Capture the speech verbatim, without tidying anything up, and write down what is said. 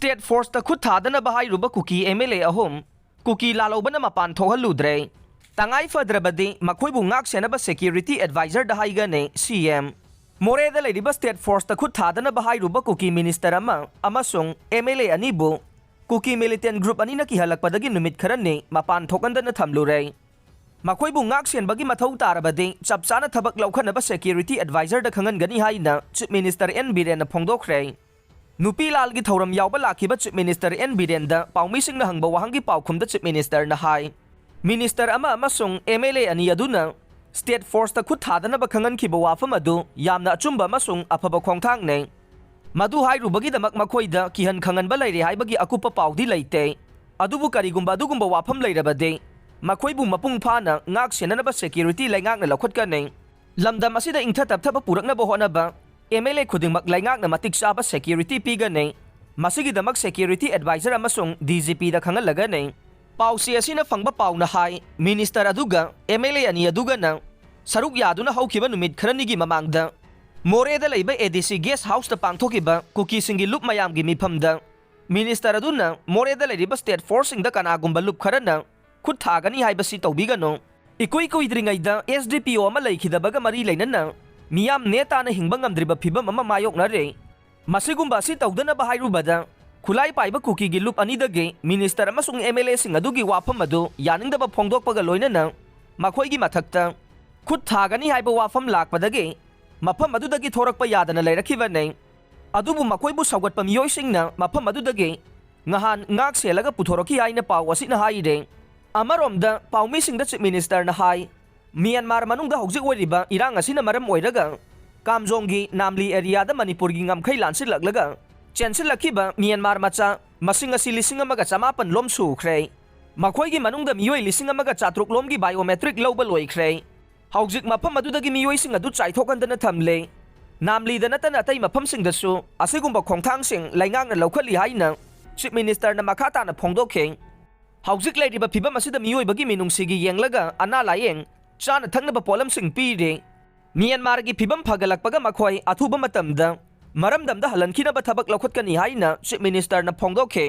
State Forceꯇ ꯈꯨꯠ ꯊꯥꯗꯅꯕ ꯍꯥꯏꯔꯨꯕ ꯀꯨꯀꯤ M L A ꯑꯍꯨꯝ ꯀꯨꯀꯤ ꯂꯥꯜꯍꯧꯕꯅ ꯃꯄꯥꯟ ꯊꯣꯛꯍꯜꯂꯨꯗ꯭ꯔꯦ꯫ ꯇꯉꯥꯏ ꯐꯗ꯭ꯔꯕꯗꯤ ꯃꯈꯣꯏꯕꯨ ꯉꯥꯛ ꯁꯦꯟꯅꯕ security advisorꯗ ꯍꯥꯏꯒꯅꯤ C M꯫ ꯃꯣꯔꯦꯗ ꯂꯩꯔꯤꯕ State Forceꯇ ꯈꯨꯠ ꯊꯥꯗꯅꯕ ꯍꯥꯏꯔꯨꯕ ꯀꯨꯀꯤ minister ꯑꯃ ꯑꯃꯁꯨꯡ M L A ꯑꯅꯤꯕꯨ ꯀꯨꯀꯤ militant group ꯑꯅꯤꯅ ꯀꯤꯍꯜꯂꯛꯄꯗꯒꯤ ꯅꯨꯃꯤꯠ ꯈꯔꯅꯤ ꯃꯄꯥꯟ ꯊꯣꯛꯍꯟꯗꯅ ꯊꯝꯂꯨꯔꯦ꯫ ꯃꯈꯣꯏꯕꯨ ꯉꯥꯛ ꯁꯦꯟꯕꯒꯤ ꯃꯊꯧ ꯇꯥꯔꯕꯗꯤ ꯆꯞ ꯆꯥꯅ ꯊꯕꯛ ꯂꯧꯈꯠꯅꯕ security advisorꯗ ꯈꯪꯍꯟꯒꯅꯤ ꯍꯥꯏꯅ Chief Minister N ꯕꯤꯔꯦꯟꯅ ꯐꯣꯡꯗꯣꯛꯈ꯭ꯔꯦ꯫ ꯅꯨꯄꯤ ꯂꯥꯜꯒꯤ ꯊꯧꯔꯝ ꯌꯥꯎꯕ ꯂꯥꯛꯈꯤꯕ Chief Minister N ꯕꯤꯔꯦꯟꯗ ꯄꯥꯎꯃꯤꯁꯤꯡꯅ ꯍꯪꯕ ꯋꯥꯍꯪꯒꯤ ꯄꯥꯎꯈꯨꯝꯗ Chief Ministerꯅ ꯍꯥꯏ, Minister ꯑꯃ ꯑꯃꯁꯨꯡ M L A ꯑꯅꯤ ꯑꯗꯨꯅ State Forceꯇ ꯈꯨꯠ ꯊꯥꯗꯅꯕ ꯈꯪꯍꯟꯈꯤꯕ ꯋꯥꯐꯝ ꯑꯗꯨ ꯌꯥꯝꯅ ꯑꯆꯨꯝꯕ ꯑꯃꯁꯨꯡ ꯑꯐꯕ ꯈꯣꯡꯊꯥꯡꯅꯤ꯫ ꯃꯗꯨ ꯍꯥꯏꯔꯨꯕꯒꯤꯗꯃꯛ ꯃꯈꯣꯏꯗ ꯀꯤꯍꯟ ꯈꯪꯍꯟꯕ ꯂꯩꯔꯦ ꯍꯥꯏꯕꯒꯤ ꯑꯀꯨꯞꯄ ꯄꯥꯎꯗꯤ ꯂꯩꯇꯦ꯫ ꯑꯗꯨꯕꯨ ꯀꯔꯤꯒꯨꯝꯕ ꯑꯗꯨꯒꯨꯝꯕ ꯋꯥꯐꯝ ꯂꯩꯔꯕꯗꯤ ꯃꯈꯣꯏꯕꯨ ꯃꯄꯨꯡ ꯐꯥꯅ ꯉꯥꯛ ꯁꯦꯟꯅꯅꯕ security ꯂꯩꯉꯥꯛꯅ ꯂꯧꯈꯠꯀꯅꯤ꯫ ꯂꯝꯗꯝ ꯑꯁꯤꯗ ꯏꯪꯊ ꯇꯞꯊꯕ ꯄꯨꯔꯛꯅꯕ ꯍꯣꯠꯅꯕ M L A ꯈꯨꯗꯤꯡꯃꯛ ꯂꯩꯉꯥꯛꯅ ꯃꯇꯤꯛ ꯆꯥꯕ security ꯄꯤꯒꯅꯤ꯫ ꯃꯁꯤꯒꯤꯗꯃꯛ security advisor ꯑꯃꯁꯨꯡ D G Pꯗ ꯈꯪꯍꯜꯂꯒꯅꯤ꯫ ꯄꯥꯎꯆꯦ ꯑꯁꯤꯅ ꯐꯪꯕ ꯄꯥꯎꯅ ꯍꯥꯏ, Minister ꯑꯗꯨꯒ M L A ꯑꯅꯤ ꯑꯗꯨꯒꯅ ꯁꯔꯨꯛ ꯌꯥꯗꯨꯅ ꯍꯧꯈꯤꯕ ꯅꯨꯃꯤꯠ ꯈꯔꯅꯤꯒꯤ ꯃꯃꯥꯡꯗ ꯃꯣꯔꯦꯗ ꯂꯩꯕ A D C guest houseꯇ ꯄꯥꯡꯊꯣꯛꯈꯤꯕ ꯀꯨꯀꯤꯁꯤꯡꯒꯤ ꯂꯨꯞ ꯃꯌꯥꯝꯒꯤ ꯃꯤꯐꯝꯗ Minister ꯑꯗꯨꯅ ꯃꯣꯔꯦꯗ ꯂꯩꯔꯤꯕ State Forceꯁꯤꯡꯗ ꯀꯅꯥꯒꯨꯝꯕ ꯂꯨꯞ ꯈꯔꯅ ꯈꯨꯠ ꯊꯥꯒꯅꯤ ꯍꯥꯏꯕꯁꯤ ꯇꯧꯕꯤꯒꯅꯨ꯫ ꯏꯀꯨꯏ ꯀꯨꯏꯗ꯭ꯔꯤꯉꯩꯗ S D P O ꯑꯃ ꯂꯩꯈꯤꯗꯕꯒ ꯃꯔꯤ ꯂꯩꯅꯅ ꯃꯤꯌꯥꯝ ꯅꯦꯇꯥꯅ ꯍꯤꯡꯕ ꯉꯝꯗ꯭ꯔꯤꯕ ꯐꯤꯚꯝ ꯑꯃ ꯃꯥꯌꯣꯛꯅꯔꯦ꯫ ꯃꯁꯤꯒꯨꯝꯕ ꯑꯁꯤ ꯇꯧꯗꯅꯕ ꯍꯥꯏꯔꯨꯕꯗ ꯈꯨꯠꯂꯥꯏ ꯄꯥꯏꯕ ꯀꯨꯀꯤꯒꯤ ꯂꯨꯞ ꯑꯅꯤꯗꯒꯤ Minister ꯑꯃꯁꯨꯡ M L Aꯁꯤꯡ ꯑꯗꯨꯒꯤ ꯋꯥꯐꯝ ꯑꯗꯨ ꯌꯥꯅꯤꯡꯗꯕ ꯐꯣꯡꯗꯣꯛꯄꯒ ꯂꯣꯏꯅꯅ ꯃꯈꯣꯏꯒꯤ ꯃꯊꯛꯇ ꯈꯨꯠ ꯊꯥꯒꯅꯤ ꯍꯥꯏꯕ ꯋꯥꯐꯝ ꯂꯥꯛꯄꯗꯒꯤ ꯃꯐꯝ ꯑꯗꯨꯗꯒꯤ ꯊꯣꯔꯛꯄ ꯌꯥꯗꯅ ꯂꯩꯔꯛꯈꯤꯕꯅꯤ꯫ ꯑꯗꯨꯕꯨ ꯃꯈꯣꯏꯕꯨ ꯁꯧꯒꯠꯄ ꯃꯤꯑꯣꯏꯁꯤꯡꯅ ꯃꯐꯝ ꯑꯗꯨꯗꯒꯤ ꯉꯍꯥꯟ ꯉꯥꯛ ꯁꯦꯜꯂꯒ ꯄꯨꯊꯣꯔꯛꯈꯤ ꯍꯥꯏꯅ ꯄꯥꯎ ꯑꯁꯤꯅ ꯍꯥꯏꯔꯦ꯫ ꯑꯃꯔꯣꯝꯗ ꯄꯥꯎꯃꯤꯁꯤꯡꯗ Chief Ministerꯅ ꯍꯥꯏ, ꯃ꯭ꯌꯥꯟꯃꯥꯔ ꯃꯅꯨꯡꯗ ꯍꯧꯖꯤꯛ ꯑꯣꯏꯔꯤꯕ ꯏꯔꯥꯡ ꯑꯁꯤꯅ ꯃꯔꯝ ꯑꯣꯏꯔꯒ ꯀꯥꯝꯖꯣꯡꯒꯤ ꯅꯥꯝꯂꯤ areaꯗ ꯃꯅꯤꯄꯨꯔꯒꯤ ꯉꯝꯈꯩ ꯂꯥꯟꯁꯤꯜꯂꯛꯂꯒ ꯆꯦꯟꯁꯤꯜꯂꯛꯈꯤꯕ ꯃ꯭ꯌꯥꯟꯃꯥꯔ ꯃꯆꯥ ꯃꯁꯤꯡ ꯑꯁꯤ ꯂꯤꯁꯤꯡ ꯑꯃꯒ ꯆꯃꯥꯄꯟ ꯂꯣꯝ ꯁꯨꯈ꯭ꯔꯦ꯫ ꯃꯈꯣꯏꯒꯤ ꯃꯅꯨꯡꯗ ꯃꯤꯑꯣꯏ ꯂꯤꯁꯤꯡ ꯑꯃꯒ ꯆꯥꯇ꯭ꯔꯨꯛ ꯂꯣꯝꯒꯤ biometric ꯂꯧꯕ ꯂꯣꯏꯈ꯭ꯔꯦ꯫ ꯍꯧꯖꯤꯛ ꯃꯐꯝ ꯑꯗꯨꯗꯒꯤ ꯃꯤꯑꯣꯏꯁꯤꯡ ꯑꯗꯨ ꯆꯥꯏꯊꯣꯛꯍꯟꯗꯅ ꯊꯝꯂꯦ꯫ ꯅꯥꯝꯂꯤꯗ ꯅꯠꯇꯅ ꯑꯇꯩ ꯃꯐꯝꯁꯤꯡꯗꯁꯨ ꯑꯁꯤꯒꯨꯝꯕ ꯈꯣꯡꯊꯥꯡꯁꯤꯡ ꯂꯩꯉꯥꯛꯅ ꯂꯧꯈꯠꯂꯤ ꯍꯥꯏꯅ Chief Ministerꯅ ꯃꯈꯥ ꯇꯥꯅ ꯐꯣꯡꯗꯣꯛꯈꯤ꯫ ꯍꯧꯖꯤꯛ ꯂꯩꯔꯤꯕ ꯐꯤꯚꯝ ꯑꯁꯤꯗ ꯃꯤꯑꯣꯏꯕꯒꯤ ꯃꯤꯅꯨꯡꯁꯤꯒꯤ ꯌꯦꯡꯂꯒ ꯑꯅꯥ ꯂꯥꯌꯦꯡ, ꯆꯥꯅ ꯊꯛꯅꯕ ꯄꯣꯠꯂꯝꯁꯤꯡ ꯄꯤꯔꯦ꯫ ꯃ꯭ꯌꯥꯟꯃꯥꯔꯒꯤ ꯐꯤꯚꯝ ꯐꯒꯠꯂꯛꯄꯒ ꯃꯈꯣꯏ ꯑꯊꯨꯕ ꯃꯇꯝꯗ ꯃꯔꯝꯗꯝꯗ ꯍꯜꯍꯟꯈꯤꯅꯕ ꯊꯕꯛ ꯂꯧꯈꯠꯀꯅꯤ ꯍꯥꯏꯅ Chief Minister ꯅ ꯐꯣꯡꯗꯣꯛꯈꯤ꯫